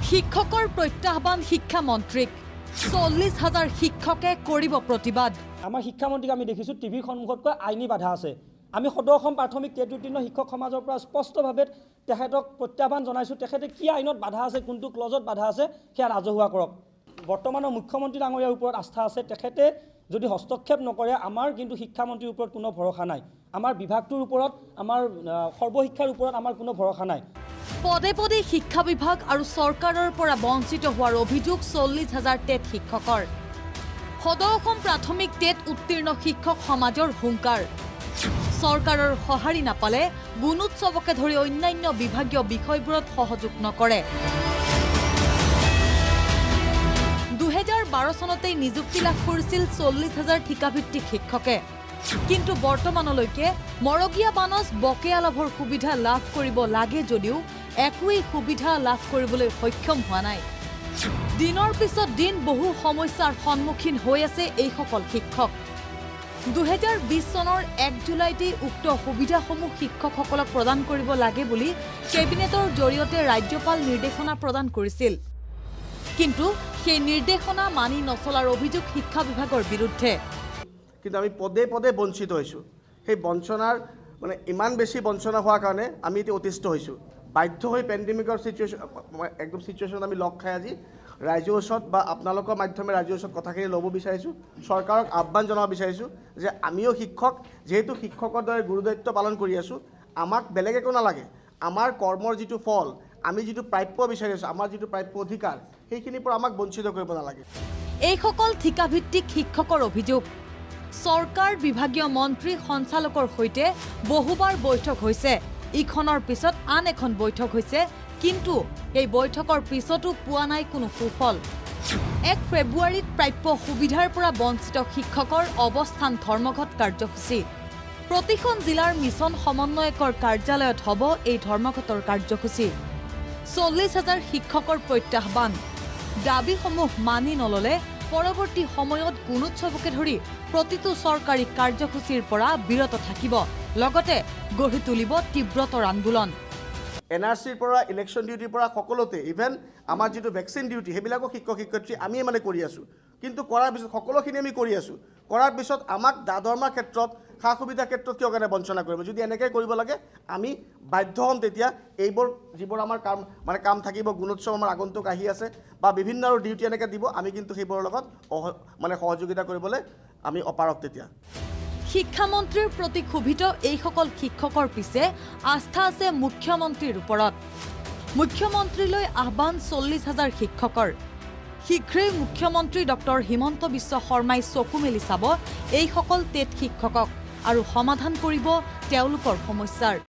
শিক্ষকৰ প্ৰত্যাহ্বান শিক্ষামন্ত্ৰীক 40,000 শিক্ষকে কৰিব প্ৰতিবাদ। আমাৰ শিক্ষামন্ত্ৰীক আমি দেখিছোঁ টিভিৰ সন্মুখতকৈ আইনী বাধা আছে। আমি সদৌ অসম প্ৰাথমিক টেট উত্তীৰ্ণ শিক্ষক সমাজৰ পৰা স্পষ্টভাৱে তেখেতক প্ৰত্যাহ্বান জনাইছোঁ, তেখেতে কি আইনত বাধা আছে, কোনটো ক্লজত বাধা আছে সেয়া ৰাজহুৱা কৰক। বৰ্তমানৰ মুখ্যমন্ত্ৰী ডাঙৰীয়াৰ ওপৰত আস্থা আছে, তেখেতে যদি হস্তক্ষেপ নকৰে আমাৰ কিন্তু শিক্ষামন্ত্ৰীৰ ওপৰত কোনো ভৰসা নাই, আমাৰ বিভাগটোৰ ওপৰত, আমাৰ সৰ্বশিক্ষাৰ ওপৰত আমাৰ কোনো ভৰসা নাই। পদে পদে শিক্ষা বিভাগ আৰু চৰকাৰৰ পৰা বঞ্চিত হোৱাৰ অভিযোগ 40,000 টেট শিক্ষকৰ। সদৌ অসম প্ৰাথমিক টেট উত্তীৰ্ণ শিক্ষক সমাজৰ হুংকাৰ। চৰকাৰৰ সঁহাৰি নাপালে গুণোৎসৱকে ধৰি অন্যান্য বিভাগীয় বিষয়বোৰত সহযোগ নকৰে। 2012 চনতেই নিযুক্তি লাভ কৰিছিল 40,000 ঠিকাভিত্তিক শিক্ষকে। কিন্তু বৰ্তমানলৈকে মৰগীয়া বানচ বকেয়া লাভৰ সুবিধা লাভ কৰিব লাগে যদিও একোৱেই সুবিধা লাভ কৰিবলৈ সক্ষম হোৱা নাই। দিনৰ পিছত দিন বহু সমস্যাৰ সন্মুখীন হৈ আছে এইসকল শিক্ষক। 2020 চনৰ 1 জুলাইতেই উক্ত সুবিধাসমূহ শিক্ষকসকলক প্ৰদান কৰিব লাগে বুলি কেবিনেটৰ জৰিয়তে ৰাজ্যপাল নিৰ্দেশনা প্ৰদান কৰিছিল। কিন্তু সেই নিৰ্দেশনা মানি নচলাৰ অভিযোগ শিক্ষা বিভাগৰ বিৰুদ্ধে। কিন্তু আমি পদে পদে বঞ্চিত হৈছোঁ। সেই বঞ্চনাৰ মানে ইমান বেছি বঞ্চনা হোৱাৰ কাৰণে আমি এতিয়া অতিষ্ঠ হৈছোঁ। বাধ্য হৈ পেণ্ডেমিকৰ চিটুৱেশ্যন একদম চিটুৱেশ্যনত আমি লগ খাই আজি ৰাইজৰ ওচৰত বা আপোনালোকৰ মাধ্যমে ৰাইজৰ ওচৰত কথাখিনি ল'ব বিচাৰিছোঁ, চৰকাৰক আহ্বান জনাব বিচাৰিছোঁ যে আমিও শিক্ষক, যিহেতু শিক্ষকৰ দৰে গুৰুদায়িত্ব পালন কৰি আছোঁ, আমাক বেলেগ একো নালাগে, আমাৰ কৰ্মৰ যিটো ফল, আমি যিটো প্ৰাপ্য বিচাৰি আছোঁ, আমাৰ যিটো প্ৰাপ্য অধিকাৰ, সেইখিনিৰ পৰা আমাক বঞ্চিত কৰিব নালাগে। এইসকল ঠিকাভিত্তিক শিক্ষকৰ অভিযোগ। চৰকাৰ, বিভাগীয় মন্ত্ৰী, সঞ্চালকৰ সৈতে বহুবাৰ বৈঠক হৈছে, ইখনৰ পিছত আন এখন বৈঠক হৈছে, কিন্তু এই বৈঠকৰ পিছতো পোৱা নাই কোনো সুফল। 1 ফেব্ৰুৱাৰীত প্ৰাপ্য সুবিধাৰ পৰা বঞ্চিত শিক্ষকৰ অৱস্থান ধৰ্মঘট কাৰ্যসূচী। প্ৰতিখন জিলাৰ মিছন সমন্বয়কৰ কাৰ্যালয়ত হ'ব এই ধৰ্মঘটৰ কাৰ্যসূচী। 40,000 শিক্ষকৰ প্ৰত্যাহ্বান। দাবীসমূহ মানি নল'লে পৰৱৰ্তী সময়ত গুণোৎসৱকে ধৰি প্ৰতিটো চৰকাৰী কাৰ্যসূচীৰ পৰা বিৰত থাকিব, লগতে গঢ়ি তুলিব তীব্ৰতৰ আন্দোলন। এন আৰ চিৰ পৰা, ইলেকশ্যন ডিউটিৰ পৰা সকলোতে, ইভেন আমাৰ যিটো ভেকচিন ডিউটি, সেইবিলাকো শিক্ষক শিক্ষয়িত্ৰী আমিয়ে মানে কৰি আছোঁ। কিন্তু কৰাৰ পিছত সকলোখিনি আমি কৰি আছোঁ, কৰাৰ পিছত আমাক দা দৰমহাৰ ক্ষেত্ৰত, সা সুবিধাৰ ক্ষেত্ৰত কিয় কাৰণে বঞ্চনা কৰিব? যদি এনেকৈ কৰিব লাগে আমি বাধ্য হ'ম তেতিয়া এইবোৰ যিবোৰ আমাৰ কাম মানে কাম থাকিব, গুণোৎসৱ আমাৰ আগন্তুক আহি আছে বা বিভিন্ন আৰু ডিউটি এনেকৈ দিব, আমি কিন্তু সেইবোৰৰ লগত মানে সহযোগিতা কৰিবলৈ আমি অপাৰক তেতিয়া। শিক্ষামন্ত্ৰীৰ প্ৰতি ক্ষোভিত এইসকল শিক্ষকৰ পিছে আস্থা আছে মুখ্যমন্ত্ৰীৰ ওপৰত। মুখ্যমন্ত্ৰীলৈ আহ্বান 40,000 শিক্ষকৰ। শীঘ্ৰেই মুখ্যমন্ত্ৰী ডক্টৰ হিমন্ত বিশ্ব শৰ্মাই চকু মেলি চাব এইসকল টেট শিক্ষকক আৰু সমাধান কৰিব তেওঁলোকৰ সমস্যাৰ।